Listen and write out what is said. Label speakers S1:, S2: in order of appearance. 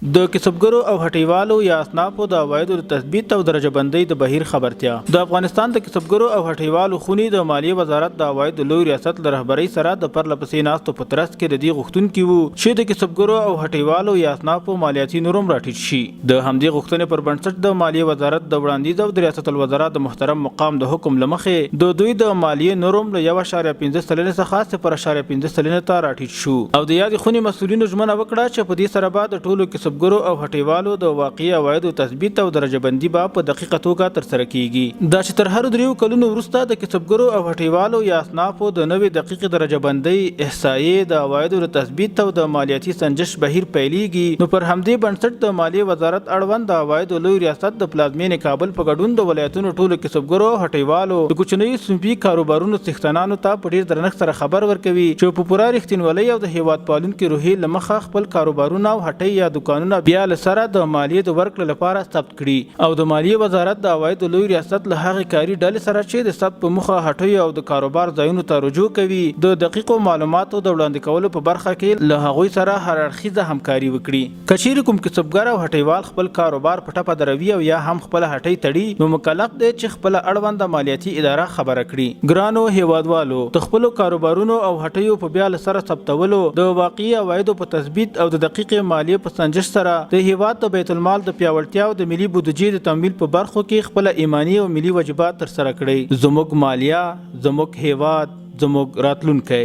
S1: د کسبګرو او هټیوالو یا اصنافو د عوایدو د تثبیت او درجه بندۍ د بهیر خبرتیا. د افغانستان د کسبګرو او هټیوالو خونې د مالیې وزارت د عوایدو لوی ریاست له رهبرۍ سره د پرله پسې ناستو په ترڅ کې د دې غوښتونکي وو چې د کسبګرو او هټیوالو یا اصنافو مالیاتي نورم راټیټ شي. د همدې غوښتنې پر بنسټ د مالیې وزارت د وړاندیز او د ریاست الوزرا د محترم مقام د حکم له مخې د دوی د مالیې نورم له 1.5 سلنې څخه 0.5 سلنې ته راټیټ شو او د یادې خونې مسؤلینو ژمنه وکړه چې په دې سره به د ټولو کسبګرو او هټیوالو د واقعي عوایدو تثبیت او درجه بندي به په دقیقه توګه ترسره کیږي. دا چې تر هرو 3 کلونو وروسته د کسبګرو او هټیوالو یا اصنافو د نوې دقیقې درجه بندۍ، احصایې، د عوایدو د تثبیت او د مالیاتي سنجش بهیر پیلیږي، نو پر همدې بنسټ د مالیې وزارت اړوند د عوایدو لوی ریاست د پلازمینې کابل په ګډون د ولایتونو ټولو کسبګرو او هټیوالو د کوچنیو صنفي کاروبارونو څښتنانو ته په ډیر درنښت سره خبر ورکوي چې په پوره رښتینولۍ او د هیواد پالونکي روحیې له مخه خپل کاروبارونه او هټۍ یا دوکانونه بیا له سره د مالیې د ورکړې لپاره ثبت کړي او د مالیې وزارت د عوایدو لوی ریاست له هغې کاري ډلې سره چې د ثبت په موخه هټیو او د کاروبار ځایونو ته رجوع کوي، د دقیقو معلوماتو د وړاندې کولو په برخه کې له هغوی سره هر اړخیزه همکاري وکړي. که چیرې کوم کسبګر او هټیوال خپل کاروبار په ټپه دروي او یا هم خپله هټۍ تړي، نو مکلف دی چې خپله اړونده مالیاتي اداره خبره کړي. ګرانو هیوادوالو! د خپلو کاروبارونو او هټیو په بیا له سره ثبتولو، د واقعي عوایدو په تثبیت او د دقیقې مالیې په سنجش سره د هیواد د بیت المال د پیاوړتیا او د ملي بودجې د تمویل په برخو کې خپله ایماني او ملي وجیبه ترسره کړئ. زموږ مالیه، زموږ هیواد، زموږ راتلونکی.